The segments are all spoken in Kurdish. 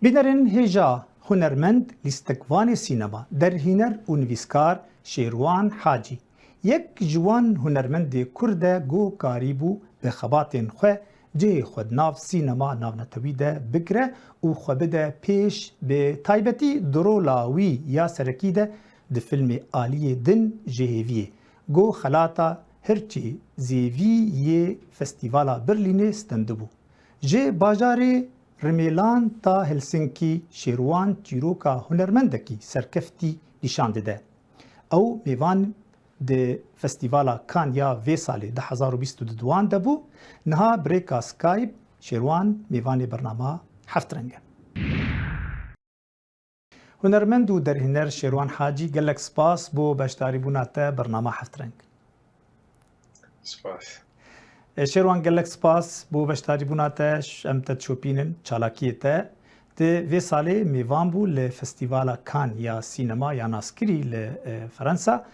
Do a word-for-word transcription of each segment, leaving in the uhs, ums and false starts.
Bînerên hêja, hunermend, lîstikvanê sînema, derhîner û nivîskar Şêrwan Hacî yek ji wan hunermendê Kurd e ku karîbû bi xebatên xwe cihê xwe di nav sînema navnetewî de bigire û xwe bide pêş, bi taybetî di rola wî ya serekî de di filmê Aliyê Din ji Hêviyê, ku xelata hirçê zêvî yê Festîvala Berlînê stendibû. Ji bajarê Rimêlan ta Helsinkî, Şêrwan çîroka hunermendekî serkeftî nîşan dide. Ew mêvan di Festîvala Cannes ya vê salê du hezar û bîst û duan de bû. Niha bi rêka Skype Şêrwan mêvanê bernama Heft Reng e. Hunermend û derhîner Şêrwan Hacî, gelek spas bo beşdarîbûna te bernama Heft Reng. Spas. E, Şêrwan, gelek spas bo beşdarîbûna te. Ş-, em te dişopînin çalakiyê te. Di vê salê mêvan bû li Festîvala Cannes ya sînema ya naskirî li, e, Fransa.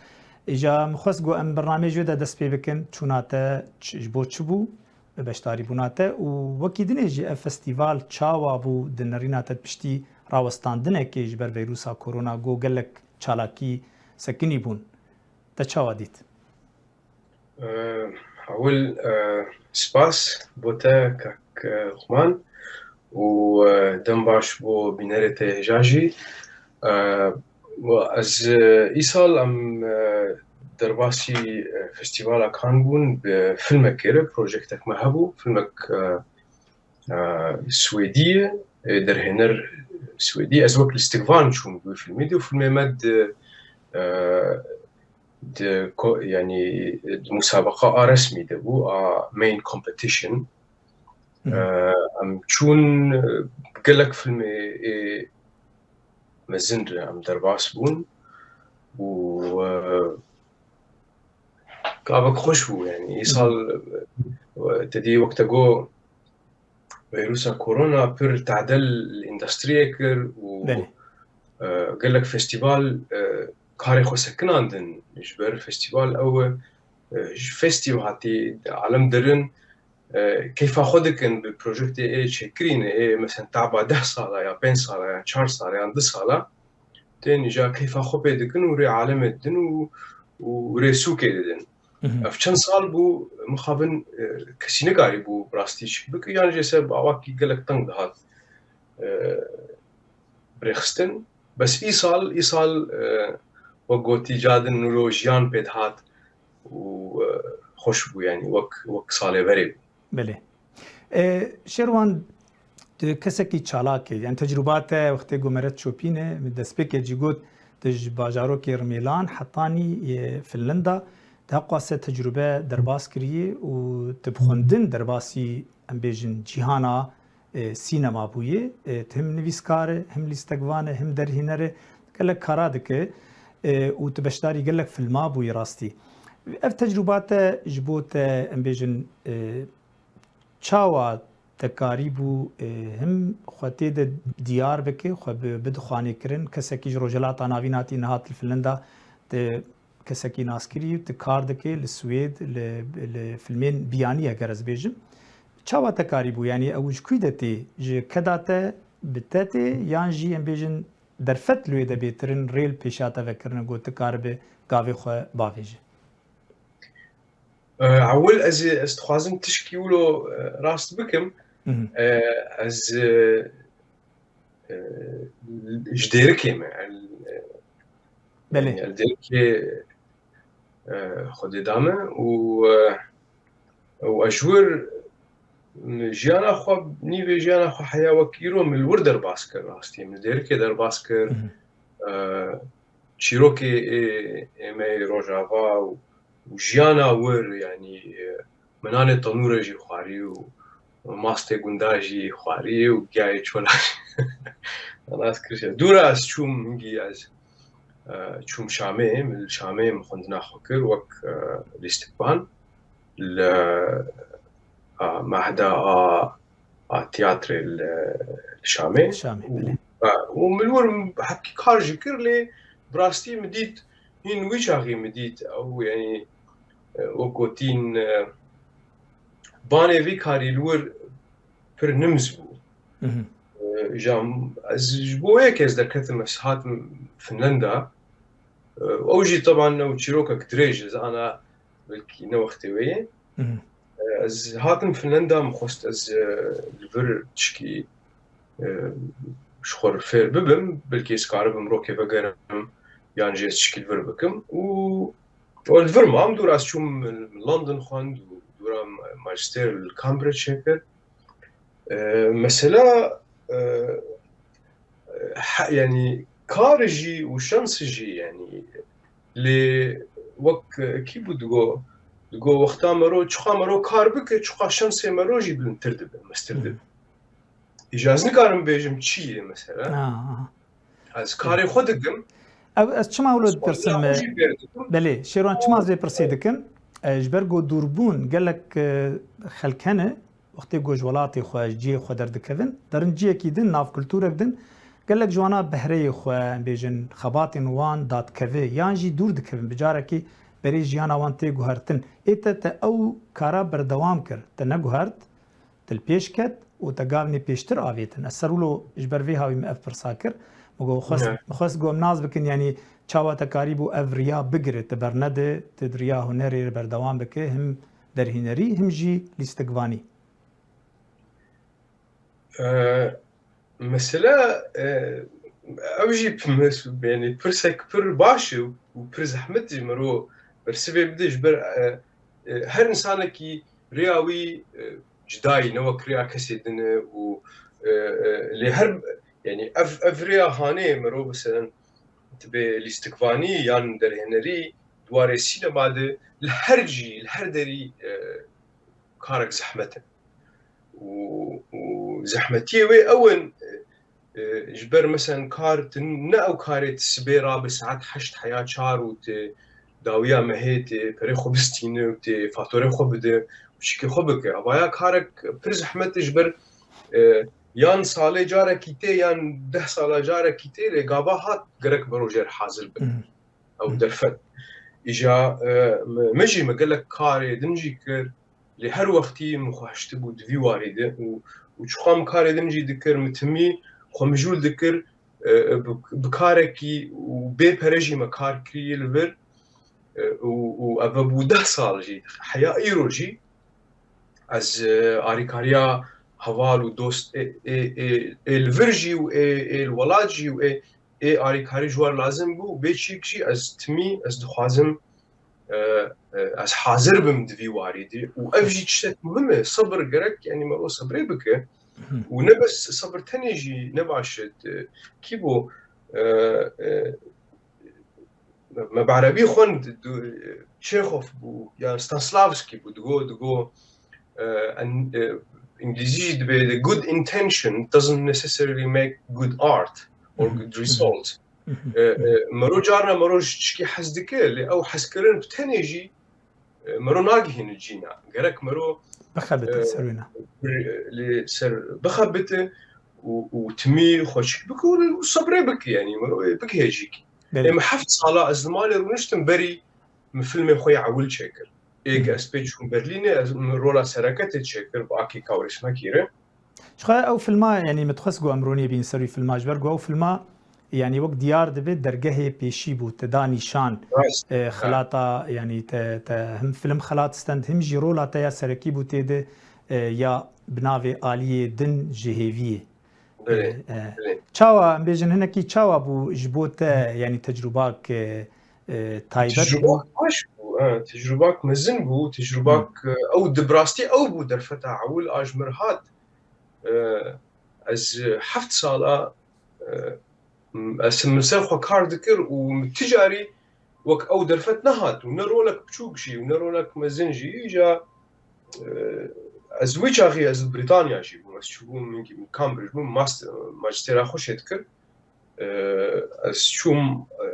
Îja min xwest ku em bernameyê ji wê de dest pê bikin. Çûna te ç-, ji bo çi bû? Beşdarîbûna te û wekî dinê jî ev festîval çawa bû di nerîna te piştî rawestandinekê ji ber vîrusa korona ku gelek çalakî sekinî bûn? Te çawa dît? Ewil, e, spas bo te kak, e, Xuman û, e, dem baş bo bînerê te hêja jî. E, ez, e, îsal em, e, derbasî, e, Festîvala Cannes bûn bi filmekê re, projektek me hebû, filmek, e, e, Swêdî ye, e, derhêner Swêdî. Ez wek lîstikvan çûm bi wî filmê de û filmê me di, e, di ko-, yanî di musabeqa a resmî de bû, a main competition. Hı hı. E, em çûn, e, gelek filmê ê mezin re em derbas bûn û, e, gavek xweş bû, yanî îsal, e, te dî wek te got, vîrusa korona pir tadel li îndustriyê kir û, Belê. e, gelek festîval, e, karê xwe sekinandin. Ji ber festîval ew, e, ji festîval hatî alem derin, e, keyfa xwe dikin bi projektê ê çêkirîne, ê mesela taba deh sala ya pênc sala ya çar sala ya du sala. Tên îja keyfa xwe pê dikin û rê alemê didin û, û rê sûkê didin. Hı hı. Ev çend sal bû, mixabin, e, kesî nikarî bû bi rastî çi bike, yan jê ser bi awakî gelek teng dihat, e, birêxistin. Bes îsal, îsal, e, wek gotî, cadin nûro jiyan pê dihat û, e, xweş bû, yanî wek, wek salê berê bû. Belê. E, Şêrwan, tu kesekî çalak î, yani tecrûba te wextê ku me re dişopîne, min destpêkê jî got, tu ji bajarokê Rimêlan hetanî yê Finlanda, tu heqwase tecrûbe derbas kiriyê û tu bi xwendin derbasî, em bêjin, cîhana, e, sînema bûyê. E, tu him nivîskar e, him lîstekvan e, him derhîner e, gelek kara dike, e, û tu beşdarî gelek filma bûyî rastî. Ev tecrûba te ji bo te, em bêjin, e, çawa te karîbû, e, him xwe tê de diyar bike, xwe bi, bide xanîkirin, kesekî ji Rojhilata Navîn hatî, niha tu li Finlanda, tu kesekî naskirî, tu kar dike li Swêd, li, li filmên biyanî, eger ez bêjim. Çawa te karîbû? Yanî ew ji kû de tê? Ji keda te bi te tê, yan jî em bêjin derfet li wê de bêtir in, rê li pêşiya te vekirine ku tu karibe gavê xwe bavêje? E, ewil ez, ez dixwazim tişkî wilo, e, rast bikim. Hı hı. E, ez, e, e, ji Dêrikê me, el, e, Belê. Yanî el Dêrikê, e, Xwedê da me û, e, û ez ji wir, m, jiyana xwe, nîvê jiyana xwe heya wek îro min li wir derbas kir rastî. Min li Dêrikê derbas kir. Hı hı. E, çîrokê ê, ê me yê Rojava û, û jiyana wir, yanî, e, min nanê tenûre jî xwarî û mastê gunda jî xwarî û giyayê çola jî nas kir. Dûra ez çûm, hingî ez, e, çûm Şamê, min li Şamê min xwendina xwe kir wek, e, lîstikvan li, e, mehda a, a tiyatrê li, li Şamê. Şamê, Û, belê. e, û min wir hepkî kar jî kir, lê bi rastî min dît hîn wî çaxî min dît ew, yanî, e, wek gotîn, e, banê vî karî li wir pir nimz bû. Hı hı. E, Îja ez ji bo yek ez derketim, ez hatim Finlanda. Ew jî teban ew çîrokek dirêj e, ez ana belkî ne wextê wê ye. Ez hatim Finlanda, min xwest ez, e, li vir tişkî, e, ji xwe re fêr bibim, belkî ez karibim rokê vegerim, yan jî ez tişkî li vir bikim. Û, û li vir mam, dûra ez çûm London xwend û dûra ma-, majistêr li Cambridge çêkir. E, mesela, e, he-, yanî kar jî û şans jî, yanî lê wek, e, kî bû digo, digo wexta mero, çiqa mero kar bike, çiqa şansê mero jî bilindtir dibe, mestir dibe. Îja ez nikarim bêjim çi ye mesela. Ha, ha. Ez karê xwe dikim. Ev, ez çima wilo dipirsim? Belê, Şêrwan, çima ez vê pirsê dikim? E, ji ber ku dûrbûn gelek, e, xelk hene, wextê ku ji welatê xwe, ji cihê xwe derdikevin, derin cihekî din, nav kulturek din, gelek ji wana behreyê xwe, em bêjin, xebatên wan dadikeve, yan jî dûr dikevin, bi carekî berê jiyana wan tê guhertin. Ê te, te ew kara berdewam kir, te neguhert, te li pêş ket û te gavnê pêştir avêtin. Ez ser wilo ji ber vê hawî min ev pirsa kir. Min got, xwest, xwest ku em nas bikin, yanî çawa te karîbû ev riya bigire, te bernede, te di riya hunerê re berdewam bike, him derhênerî, him jî lîstikvanî. E, mesela, e, ew jî p-, mes-, yanî pirsek pir baş e û pir zehmet jî mero bersivê bide ji ber, e, e, her insanekî rêya wî, e, cida ye, ne wek rêya kesê din e û, e, e, lê her, yanî ev, ev rêya hanê mero, meselen, dibe lîstikvanî yan derhênerî di warê sînema de li her cî, li her derî, e, karek zehmet e. Û, û zehmetiyê wê ew in, e, e, ji ber, meselen, kar tu ne ew karê tu sibê rabe saet heşt heya çar û tu dawiya mehê tu perê xwe bistîne û tu fatorê xwe bide û çikê xwe bike. Avaya karek pir zehmet e ji ber, e, yan salê carekî tê yan deh sala carekî tê, lê gava hat gerek mero jê re hazir be. Ew derfet. Îja, e, me, me jî me gelek karê din jî kir. Lê her wextî min xwe hiştibû di vî warî de û, û çiqa min karê din jî dikir, min timî xwe mijûl dikir, e, e, bi, bi karekî û bê pere jî me kar kiriye li vir, e, û, û ev bû deh sal jî. Heya îro jî ez, e, arîkariya heval û dost ê, ê, ê, ê li vir jî û ê, ê li welat jî û ê, ê arîkarî ji wan lazim bû, bê çîk jî ez timî, ez dixwazim, e, e, ez hazir bim di vî warî de. Û ev jî tiştek muhim e. Sebir gerek, yanî mero sebrê bike. Û ne bes sebir tenê jî ne baş e. Kî bû, e, e, me bi erebî xwend, du-, Çêxof bû, yan Stanislavski bû, digo, digo, e, en-, e, îngilîzî jî dibe, "The good intention doesn't necessarily make good art or good results." E, e, mero carna mero ji tişkî hez dike, lê ew hezkirin bi tenê jî, e, mero nagihîne cîna. Gerek mero, bixebite, e, ser wêna. Li ser bixebite û, û timî xweşik bike û, û sebrê bike, yanî mero ê bigihê cîkî. Belê. Ê, min heft sala ez li malê rûniştim berî min filmê xwe yê ewil çêkir. Ê, ke ez pê çûm Berlînê, ez min rola sereke tê çêkir bi Akî Kaurismäki re. Ji xwe ew filma, yanî min dixwest ku em rûnê bîn ser wî filma, ji ber ku ew filma, yanî wek diyar dibe dergehê pêşî bû, te da nîşan, Rast. E, xelata, yanî te, te him film xelat stend, him jî rola te ya serekî bû tê de, e, ya bi navê Aliyê Din ji Hêviyê. Belê, E, e, belê. Çawa, em bêjin hinekî çawa bû ji bo te, yanî tecrûbak, e, e, taybet bû? Tecrûbak baş bû, ha, tecrûbak mezin bû, tecrûbak, e, ew di bi rastî ew bû derfeta ewil a ji mir hat. E, ez heft sala, e, ez min ser xwe kar dikir û min ti carî wek ew derfet nehat û ne rolek biçûk jî û ne rolek mezin jî. Îca, e, ez wî çaxî ez li Brîtanya jî bûm. Ez çûbûm, min Cambridge bûm, master, majistêra xwe şêt kir. E, ez çûm, e,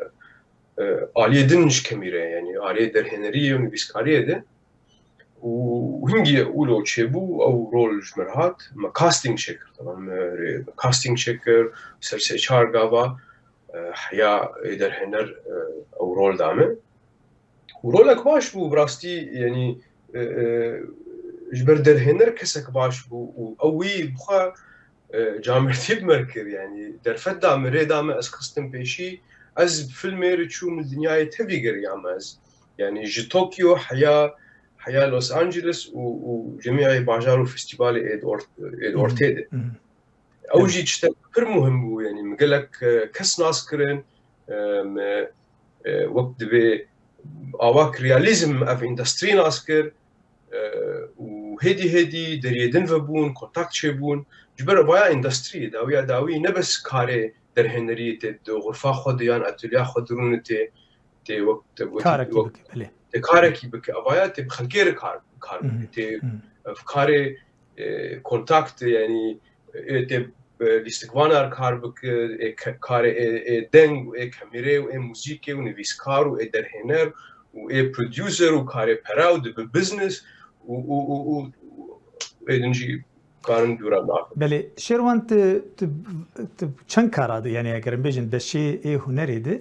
e, aliyê din ji kemî re, yanî aliyê derhêneriyê û nivîskariyê de. Û hingî wilo çêbû, ew rol ji min re hat. Me casting çêkir, teban me rê casting çêkir, ser sê çar gava, e, heya ê derhêner, e, ew rol da me. Û rolek baş bû, bi rastî, yanî, e, e, ji ber derhêner kesek baş bû û ew wî bi xwe e, camêrdî bi me kir, yanî derfet da min, rê da min, ez xistim pêşî, ez filmê re çûm li dinyayê tevî geriyame ez. Yanî ji Tokyo heya, heya Los Angeles û, û cemî bajar û festîvalê ê di ort-, ê di ortê de. Ew jî tiştek pir muhim bû, yanî min gelek, e, kes nas kirin, e, me, e, wek divê awak realîzm ev îndustrî nas kir, e, û hêdî hêdî deriyê din vebûn, kontakt çêbûn. Ji ber vaya îndustrî, dawiya dawî ne bes karê derhêneriyê tê di xurfa xwe de yan atölyeya xwe de rûne tê, tê wek, tê wek, Karekî wek, bike, belê. Tê karekî bike. Avaya tê bi xelkê re kar, kar bike. Tê ev karê, e, kontakt, yanî, ê tê, e, lîstikvanar kar bike, ê ke-, karê ê, ê deng û ê kamîrê û ê muzîkê û nivîskar û ê derhêner û ê producer û karê pera û dibe business û, û, û, û, û ê din jî karin dûra nakin. Belê, Şêrwan, tu, tu, tu çend kara de, yanî eger em bêjin beşê ê hunerê de,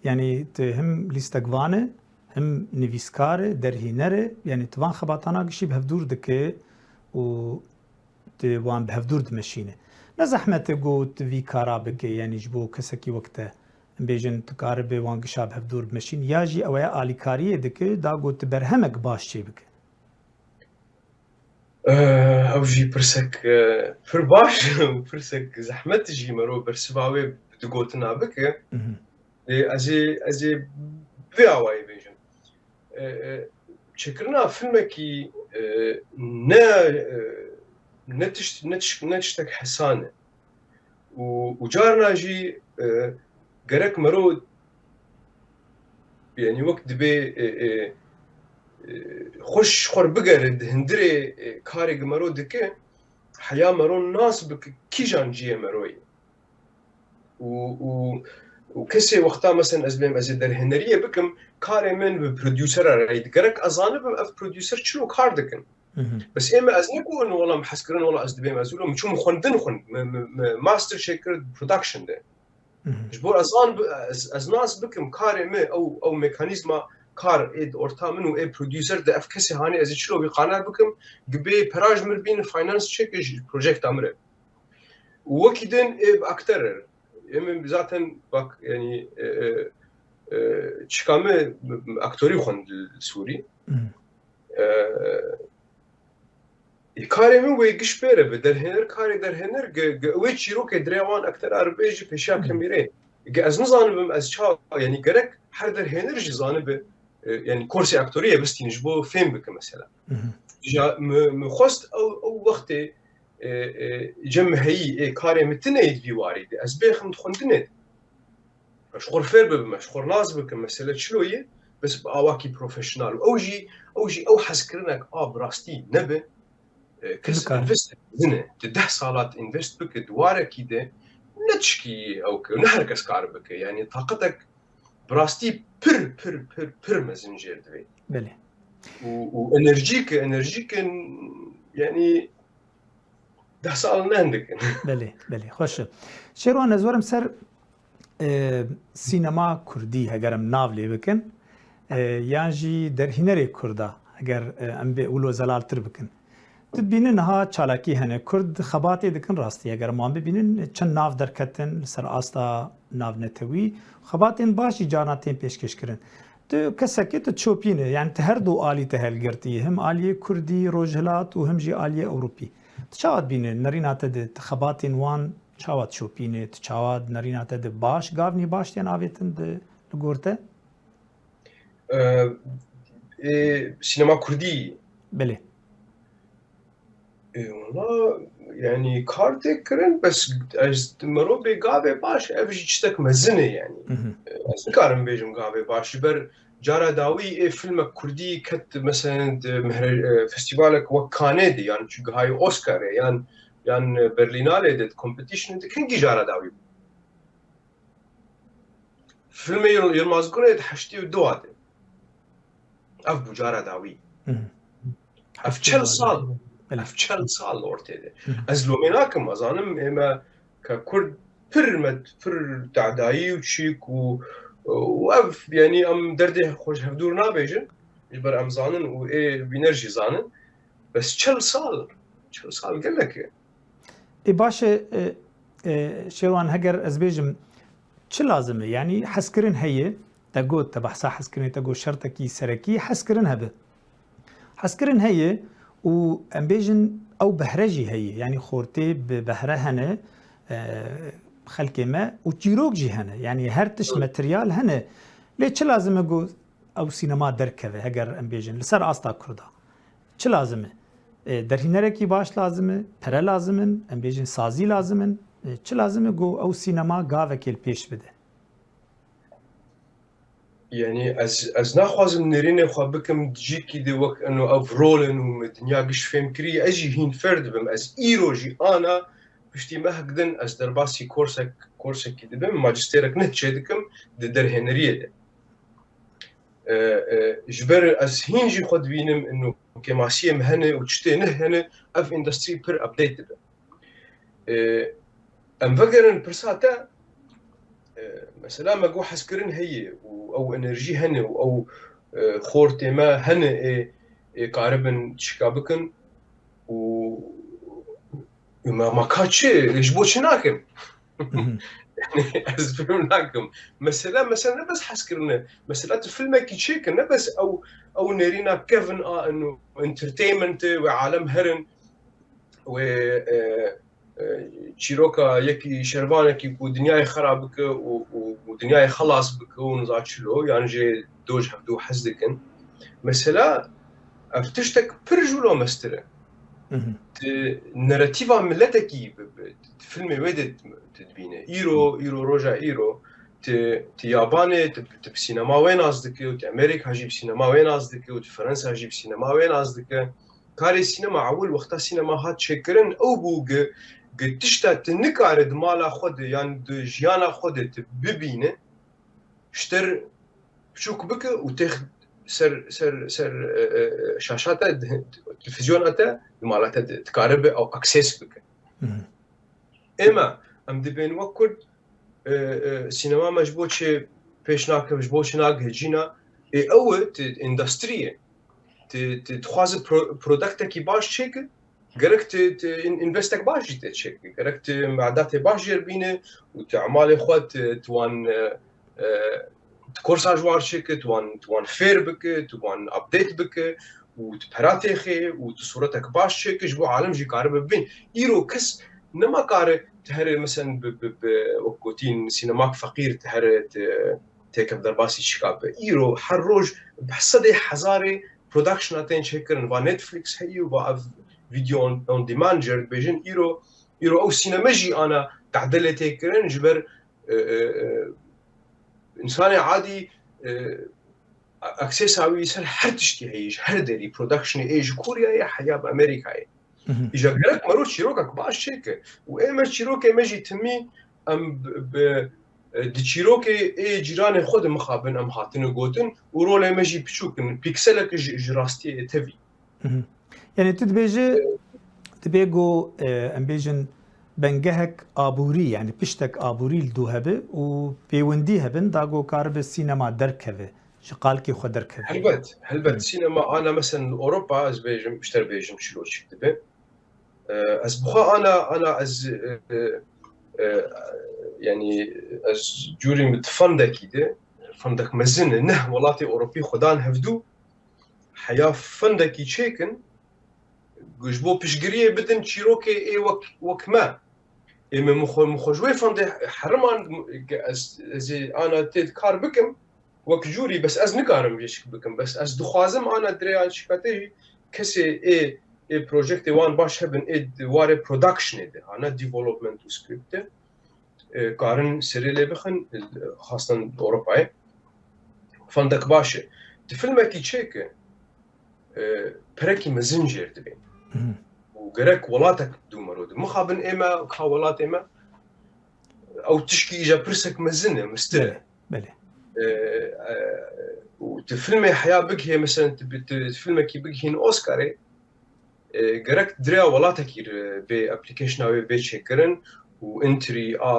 yanî tu him lîstekvan e, him nivîskar e, derhêner e, yanî tu van xebatana gişî bi hevdûr dike û tu wan bi hevdûr dimeşîne. Ne zehmet e ku tu vî kara bike, yanî ji bo kesekî wek te, em bêjin tu karibe wan gişa bi hevdûr bimeşîn, ya jî ew ye alîkariyê dike, da ku tu berhemek baş çêbike. Eh, ew jî pirsek, eh, pir baş, pirsek zehmet jî mero bersiva wê di gotina bike. Mhm. Ê, ez ê, ez ê vê awayî bêjim. E, e, çêkirina filmekî, e, ne, e, ne tişt, ne tişt, ne tiştek hesan e. Û, û carna jî, e, gerek mero, yanî wek dibê, e, e, e, xwe ji xwe re bigere di hundirê, e, karê ku mero dike, heya mero nas bike kîjan cihê mero ye. Û, û, û kesê wexta, mesela, ez bêm, ez ê derhêneriyê bikim, karê min bi prodûsera re yê. Gerek ez zanibim ev prodûser çilo kar dikin. Mhm. Bes ê me, ez ne ku wela min hez kirin, wela ez dibêm ez wilo, min çûm xwendin xwend, mi, mi, mi master çêkir production de. Mhm. Ji bo ez zan bi-, ez, ez nas bikim karê min, ew, ew mekanîzma kar ê di orta min û ê prodûser de ev kesê hanê ez ê çilo wî qane bikim, gibê pera ji min bîn finance çêke ji projekta min re. Û wekî din ê bi akter e. Ê min zaten bak, yanî, e, e, e, çika me aktorî xwend li Sûrî. Hmm. E, ê karê min wê giş pê re be. Derhêner karê derhêner ge, ge wê çîrokê dirê wan aktera re bê jî pêşiya Hmm. kamîrê. Ge ez nizanibim ez çawa, yanî gerek her derhêner jî zanibe, e, yanî korsê aktoriyê bistîne ji bo fêm bike mesela. Mhm. Ja, mi, mi xwest ew, ew wextê, e, e, cem heyî, ê karê min tune yê di vî warî de. Ez bêxim di xwendinê de. Ji xwe fêr bibim, ji xwe nas bikim, mesele çilo ye, bes bi awakî profesyonel. Û ew jî, ew jî ew hezkirinek a bi rastî nebe, e, kes Nikare. Invest bidine. Di deh salat invest bike, di warekî de ne tişkî ew ke, ne her kes kar bike. Yanî taqetek bi rastî pir, pir, pir, pir mezin jêr divê. Belê. Û, û enerjîk, enerjîk in, yanî deh sal ne hindik in. Belê, belê. Xweş e. Şêrwan, ez werim ser, e, sînema kurdî, heger em nav lê bikin, e, yan jî derhînerê kurda, heger, e, em bê wilo zelaltir bikin. Tu dibînî niha çalakî hene. Kurd xebatê dikin rastî. Eger wan bibînin, çend nav derketin li ser asta navnetewî. Xebatên baş jî carna tên pêşkêşkirin. Tu kesekî tu çopîn î, yani tu her du alî te helgirtî, him aliyê Kurdî, Rojhilat û him jî aliyê Ewropî. Tu çawa dibînî nerîna te de, tu xebatên wan çawa çopînî, tu çawa nerîna te de baş, gavnî baş tên avêtin di, li gor te? Eee, ê, sînema kurdî. Belê. Ê, wala, yanî kar tê kirin, bes ez mero bê gavê baş, ev jî tiştek mezin e, yanî. Mhm. Ez nikarim bêjim gavê baş, ji ber cara dawî ê filmek kurdî ket, meselen, di mehre-, e, festîvalek wek Cannesê de, yan çi gihayî Oscarê, yan, yan Berlînalê de, di competitionê de, hingî cara dawî bû. Filmê Yil-, Yilmaz Güney di heştê û du de. Ev bû cara dawî. Hı hı. Ev çel sal. Belê. Ev çel sal ortê de. Hı hı. Ez lomê nakim, ez zanim ême ke Kurd pir me, pir tadayî û çîk û, û ev, yanî em derdê xwe ji hevdûr nabêjin. Ji ber em zanin û ê bîner jî zanin. Bes çel sal, çel sal gelek e. Ê baş e, e, e, Şêrwan, heger ez bêjim, çi lazim e? Yanî hezkirin heye, te got, te behsa hezkirinê te got, şertekî serekî hezkirin hebe. Hezkirin heye û em bêjin ew behre jî heye. Yanî xortê bi behre hene, e, xelkê me û çîrok jî hene. Yanî her tişt, materyal hene. Lê çi lazim e ku ew sînema derkeve, heger em bêjin, li ser asta Kurda? Çi lazim e? E, derhînerekî baş lazim e, pere lazim in, em bêjin sazî lazim in. E, çi lazim e ku ew sînema gavekê li pêş bide? Yanî ez, ez naxwazim nêrînê xwe bikim cîkî de wek eno ev rol in û me dinya giş fêm kirî. Ez jî hîn fêr dibim. Ez îro jî ana piştî mehek din ez derbasî korsek, korsekî dibim. Majistêrek neh çêdikim di derhêneriyê de. E, e, ji ber ez hîn jî xwe dibînim ino kêmasiyê me hene û tiştê neh hene, ev endustrî pir update dibe. E, em vegerin pirsa te, e, mesela me got hezkirin heye û ew enerjî hene û ew, e, xortê me hene ê, ê karibin tişka bikin û û me, me ka çi, ji bo çi nakin? Yanî ez fêm nakim. Mesela, mesela ne bes hezkirin e. Mesela tu filmekî çêkin, ne bes ew, ew nêrîna kevin a ino entertainment e, wê alem herin, wê, e, e, çîroka yekî şervanekî ku dinyayê xera bike û, û, û dinyayê xelas bike û niza çilo, yan jê do ji hevdû hez dikin. Mesela ev tiştek pir jûlo mestir e. Ti neratîva miletekî bi, bi, ti filmê wê de tu dibîne. Îro, îro, roja îro, ti, ti Yabanê, ti, ti bi sînema wê nas dike û ti Amerîka jî bi sînema wê nas dike û ti Fransa jî bi sînema wê nas dike. Karê sînema, ewil wexta sînema hat çêkirin, ew bû gi, gi tişta ti nikare di mala xwe de yan di jiyana xwe de ti bibîne, ji te re piçûk bike û têx ser, ser, ser, e, e, şaşa te, di, televîzyona te, di mala te de dikare bi ew access bike. Ême, em dibên wek Kurd, e, e, sînema me ji bo çi pêş nake, ji bo çi nagihê cîna, ê ew e, ti endustrî ye. Ti, ti dixwaze pro-, produktekî baş çêke, gerek ti, ti in-, investek baş jî te çêke. Gerek ti medatê baş jê re bîne û ti emalê xwe ti, ti wan, e, e, ti korsa ji wan çêke, ti wan, ti wan fêr bike, ti wan update bike û ti pera têxê û ti sûretek baş çêke, ji bo alem jî karibe bibîn. Îro kes nema kare ti here, mesen bi, bi, bi, wek gotîn, sînemak feqîr ti here, ti, têkeve derbasî çika be. Îro her roj bi sedê hezarê productiona tên çêkirin. Va Netflix heyî û va ev video on, on demand jê re dibêjin. Îro, îro ew sîneme jî ana tedilê tê kirin ji ber, e, e, e, însanê adî, e, accessa wî ser her tiştî heye, ji her derî, productionê ê ji Koryayê heya bi Amerîkayê. Îja gerek mero çîrokek baş çêke û ê me çîrokê me jî timî em bi, bi, e, di çîrokê ê cîranê xwe de mixabin em hatine gotin û rolê me jî piçûk in, pîkselek ji, ji rastiyê tevî. Yanî tu dibêjî, dibê ku, e, em bêjin bengehek aborî, yanî piştek aborî li dû hebe û pêwendî hebin, da ku karibe sînema derkeve, ji qalkê xwe derkeve. Helbet, helbet. Sînema ana mesen li Ewropa, ez bêjim, ji te re bêjim çilo çik dibe. E, ez bi xwe ana, ana ez, e, e, e, yanî ez cûrî min di fendekî de, fendek mezin e, neh welatê Ewropî xwe dan hevdû, heya fendekî çêkin, ji bo piştgiriyê bidin çîrokê ê wek, wek me. Ê me min xwe, min xwe ji wê fendê heriman, ez, ez ê ana tê kar bikim, wek cûrî, bes ez nikarim vê çik bikim. Bes ez dixwazim ana dirêya çika te jî kesê ê, ê projektê wan baş hebin, ê di warê productionê de, ana development û script de, e, karin serê lê bixin, e, xastan Ewropayê. Fendek baş e. Di filmekî çêke, e, perekî mezin jê re dibên. Û gerek welatek dû mero de. Mixabin ê me, ka welatê me, ew tişkî îja pirsek mezin e, mistir e. Belê, belê. E, e, û tu filmê heya bigihê, mesela tu, tu filmekî bigihîn Oscarê, e, gerek dirêya welatekî re bê application-a wê bê çêkirin û entry a,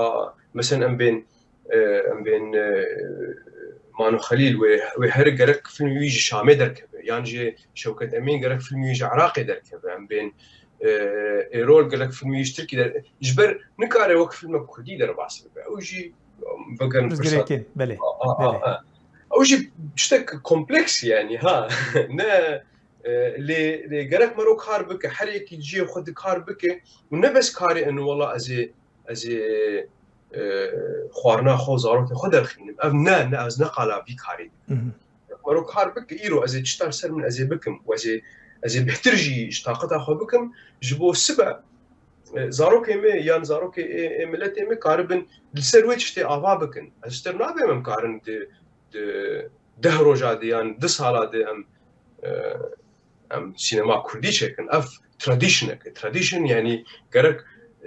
mesela em bên, e, em bên, e, Mano Xelîl wê, wê her gerek filmê wî ji Şamê derkeve, yan jî Şewket Emîn gerek filmê wî ji Iraqê derkeve, em bên, e, ê rol gelek filmî ji Tirkî der, ji ber nikare wek filmek Kurdî derbas bibe. Ew jî vegerin pirsa. Pirsgirêkên, belê, A, a, a, belê. a. Ew jî tiştek kompleks, yanî, ha. Ne, e, lê, lê gerek mero kar bike, her yekî cihê xwe di kar bike û ne bes karê en wela ez ê, ez ê, e, xwarina xwe, zarokên xwe derxînim. Ev ne, ne, ez ne qala vî karê dikim. Mhm. Mero kar bike, îro ez ê tişta li ser min ez ê bikim û ez ê, ez ê bêhtir jî ji taqeta xwe bikim, ji bo sibe, e, zarokê me yan zarokê ê, ê miletê me karibin li ser wê tiştê ava bikin. Ez ji te re nabêm em karin di, di deh roja di yan di sala di em, e, em sînema kurdî çêkin. Ev traditionek e. Tradition, yanî gerek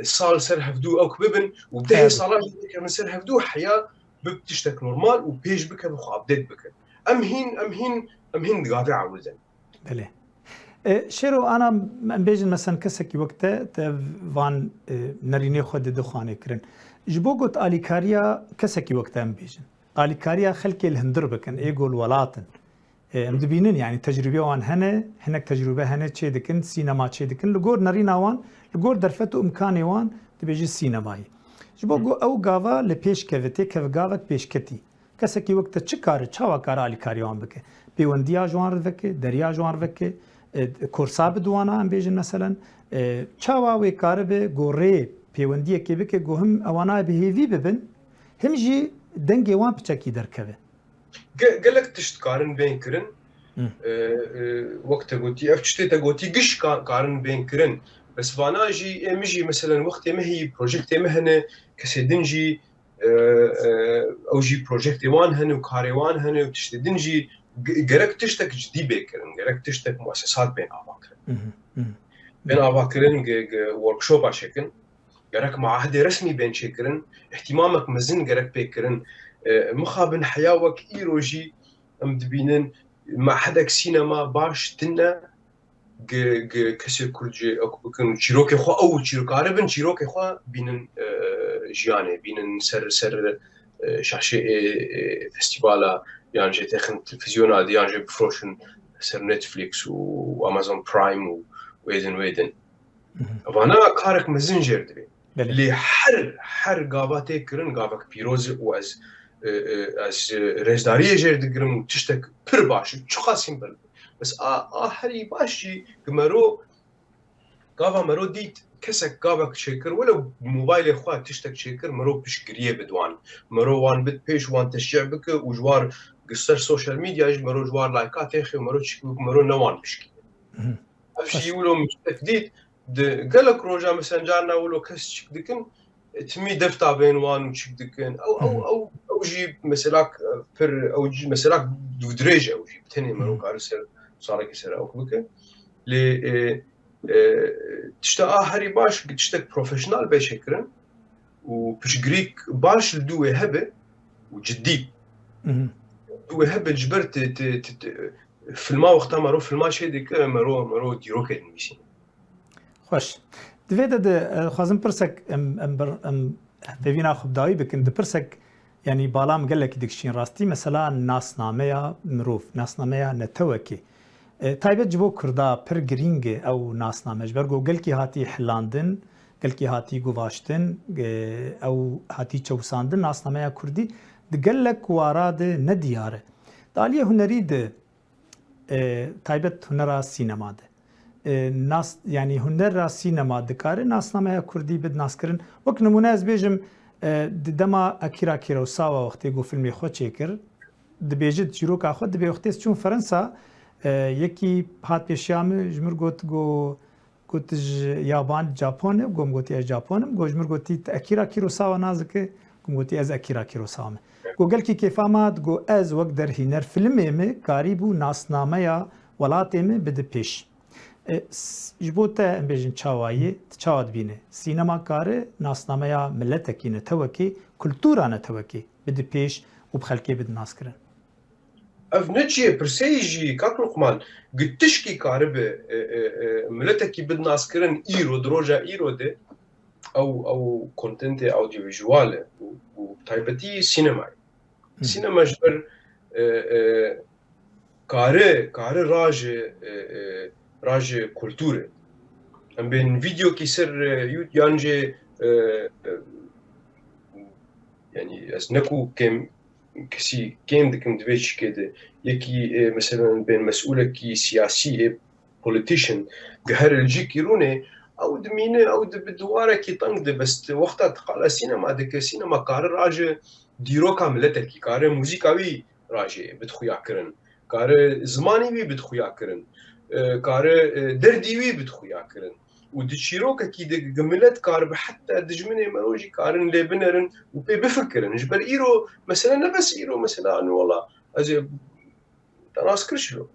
sal ser hevdû ew bibin û dehê Evet. sala jî bikevin ser hevdû, heya bib tiştek normal û pêş bikevin, xwe update bikin. Em hîn, em hîn, em hîn di gavê ewil de ne. Belê. E, Şêro, ana em bêjin, mesen, kesekî wek te, te van, e, nerînê xwe dide xwanê kirin. Ji bo got alîkariya kesekî wek te em bêjin. Alîkariya xelkê li hundir bikin, ê ku li welat in. E, em dibînin, yanî tecrûbeya wan hene, hinek tecrûbe hene çê dikin, sînema çê dikin. Li gor nerîna wan, li gor derfet û imkanê wan dibêje sînemayî. Ji bo Hı. ku ew gava li pêş keve, tê keve gavek pêşketî. Kesekî wek te çi kare, çawa kare alîkariya wan bike? Pêwendiya ji wan re veke, deriya ji wan re veke, e, korsa bide wana, em bêjin meselen, e, çawa wê karibe ku rê pêwendiyekê bike ku him ewana bi hêvî bibin, him jî dengê wan piçekî derkeve? Ge-, gelek tişt karin bên kirin. Hı. E, e, wek te gotî, ev tiştê te gotî giş ka-, karin bên kirin. Bes vana jî, ê min jî, meselen, wextê me heyî, projektê me hene, kesê din jî, e, e, ew jî projektê wan hene û karê wan hene û tiştê din jî ge-, gerek tiştek cidî bê kirin, gerek tiştek muessesat bên ava kirin. Hı hı, hı hı. Bên ava kirin, ge-, ge-, workshopa çêkin. Gerek maehedê resmî bên çêkirin, îhtimamek mezin gerek pê kirin. E, mixabin heya wek îro jî em dibînin maehedek sînema baş tune gi, gi kesê Kurd jî ew bikin û çîrokê xwe, ew çîrokkaribin çîrokê xwe bînin, e, jiyanê, bînin ser, ser, e, şaşê, e, e, festîvala, yan jê têxin televîzyona di, yan jê bifroşin ser Netflix û Amazon Prime û wê din, wê din. Mhm. Vana karek mezin jêr dibê. Belê. Lê her, her gava tê kirin, gavek pîroz e û ez, e, e, ez, e, rêzdariyê jêr digirim û tiştek pir baş e, çiqas simple. Bes a, a herî baş jî ki mero, gava mero dît, kesek gavek çêkir, wele mobaylê xwe tiştek çêkir, mero piştgiriyê bidwan. Mero wan bid pêş, wan teşcî bike û ji war ser social media jî mero ji war layka têxê û mero çik bik, mero ne wan pişkî. Mhm. Ev jî wilo min tiştek dît, di gelek roja, mesela, carna wilo kes çik dikin, e, timî defta bên wan û çik dikin. Ew, ew, Mhm. ew, ew jî meselak, e, pir, ew jî meselak dûdirêj e, ew jî bi tenê mero Mhm. kare ser, salekî ser ew bike. Lê, e, e, tişta a herî baş, tiştek profesyonel bê çêkirin û piştgirîk baş li dû wê hebe û cidî. Mhm. Dû wê hebe ji ber ti, ti, ti, ti, filma wexta mero filma çê dike, mero, mero dîrokê dinivîsîne. Xweş. Di vê de, de, e, xwazim pirsek em, em bir, em pêvîna xwe bi dawî bikin. Di pirsek, yanî bala min gelekî dikişîn rastî. Mesela nasnameya mirov, nasnameya netewekê. E, taybet ji bo Kurda pir girîng e ew nasname. Ji ber ku gelkî hatî hilandin, gelkî hatî guvaştin, e, ew hatî çewsandin, nasnameya Kurdî di gelek wara de nediyar e. Di aliyê hunerî de, e, taybet hunera sînema de. E, nas-, yanî hunera sînema dikare nasnameya Kurdî bid naskirin. Wek nimûne ez bêjim, e, di dema Akira Kurosawa wextê ku filmê xwe çêkir, dibêjit çîroka xwe, dibê wextê ez çûm Fransa, e, yekî hat pêşiya min, ji min got, got, got, "Tu ji yaban, Japon î?" Got, "Min gotî ez Japon im." Got, "Ji min gotî tu Akira Kurosawa nas dikî?" Got, "Min gotî ez Akira Kurosawa me." Got, "Gelkî kêfa me hat." Got, "Ez wek derhîner filmê min karîbû nasnameya welatê min bide pêş." E, s-, ji bo te, em bêjin, çawa ye, tu çawa dibîne? Sînema kare nasnameya miletekî, netewekê, kultura netewekê bide pêş û bi xelkê bide naskirin? Ev ne çi ye, pirseyî jî, kak Luqman, gi tişkî karibe, e, e, e, miletekî bide naskirin îro, di roja îro de, ew, ew kontentê audiovîzual e û, û taybetî sînema ye. Hı. Sînema ji ber, e, e, kare, kare rajê, e, e, rajê kulturê. Em bên vîdeokî ser, e, You-, yan jî, e, e, yanî ez ne ku kêm, kesî kêm dikim di vê çîkê de. Yekî, e, mesela bên mesûlekî siyasî, e, politician, gihêre li cîkî rûnê, ew dimîne, ew dibe di warekî teng de, bes wexta tu qala sînema dike, sînema kare raje dîroka miletekî, kare muzîka wî raje bide xuyakirin, kare zimanê wî bide xuyakirin, e, kare, e, derdê wî bide xuyakirin. Û di çîrokekî de gi milet karibe heta dijminê me jî karin lê binerin û pê bifikirin. Ji ber îro mesele ne bes îro mesela, hani wala ez ê te nas kir şilo.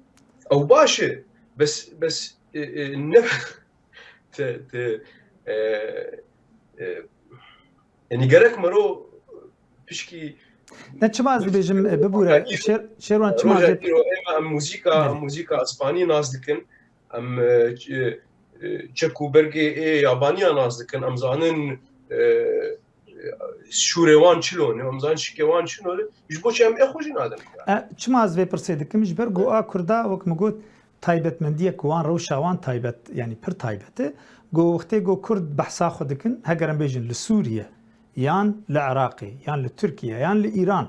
Ew baş e, bes, bes, e, e, ne te, te, e, e, yanî gerek mero pişkî Ne, çima ez dibêjim, e, bibûre, Şêr-, Şêrwan, çima ez Roja ê- îro ême em muzîka, Belê. muzîka Îspanî nas dikin, em, e, ç-, e, çek û bergê ê yabaniya nas dikin, em zanin, e, e, şûrê wan çilo ne, em zanin şikê wan çilo ne, ji bo çi em ê xwe jî nadin? E, çima ez vê pirsê dikim? Ji ber ku a Kurda, wek min got, taybetmendiyek wan, rewşa wan taybet, yanî pir taybet e. Ku wextê ku Kurd behsa xwe dikin, heger em bêjin li Sûriye, yan li Iraqê, yan li Tirkiye, yan li Îran,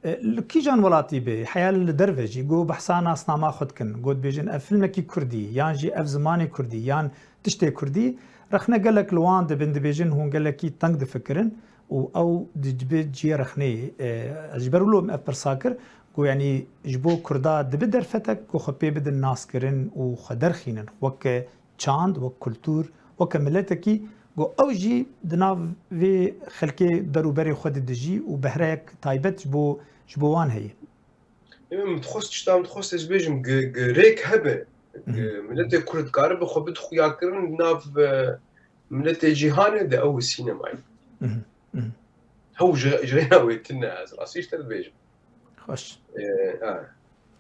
e, li kîjan welatî be, heya li derve jî, ku behsa nasnama xwe dikin, ku dibêjin ev filmekî Kurdî, yan jî ev zimanê Kurdî, yan tiştê Kurdî, rexne gelek li wan dibin, dibêjin hûn gelekî teng difikirin û ew dibe cihê rexneyê. E, ez ji ber wilo min ev pirsa kir, ku yanî ji bo Kurda dibe derfetek ku xwe pê bidin naskirin û xwe derxînin weke çand, wek kultûr, weke miletekî, ku ew jî di nav vê xelkê der û berê xwe de dijî û behreyek taybet ji bo, ji bo wan heye. Ê, min dixwest, tişta min dixwest ez bêjim, gi, gi rêk hebe, gi Mhm. miletê Kurd karibe xwe bide xuyakirin di nav, e, miletê cîhanê de, ew sînemayê. Mhm. Mhm. Hew ji, ji rêna wê tune, ez rastî ji te dibêjim. Xweş. E, ha.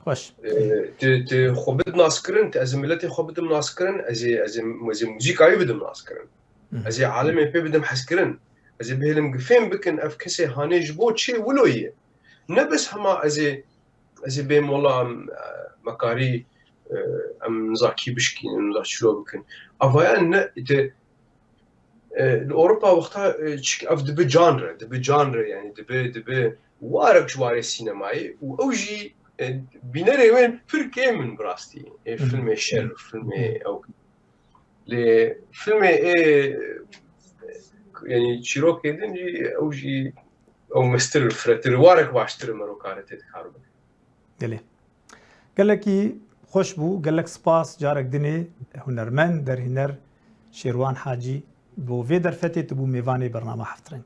Xweş. E, tu, tu xwe bide naskirin, tu ez ê miletê xwe bidim naskirin, ez ê, ez ê, ez ê muzîka wî bidim naskirin. Mhm. Ez ê alemê pê bidim hezkirin. Ez ê bihêlim gi fêm bikin ev kesê hanê ji bo çi wilo ye. Ne bes hema ez ê, ez ê bêm wela em, e, mekarî, e, em nizakî bişkînin, niza çilo bikin. Avaya ne, îte, e, li Ewropa wexta, e, çik ev dibe genre, dibe genre, yanî dibe, dibe warek ji warê sînemayê û ew jî, e, bînerê wê pir kêm in bi rastî. E, Mhm. filmê şer, filmê Mhm. ew. Lê filmê ê, yanî çîrokê din jî ew jî ew mestir, firetir, warek baştir mero kare tê dikar bike. Gelê. Gelekî xweş bû, gelek spas, carek dinê hunermend, derhîner Şêrwan Hacî bo vê derfetê tu bû mêvanê bernama Heft Reng.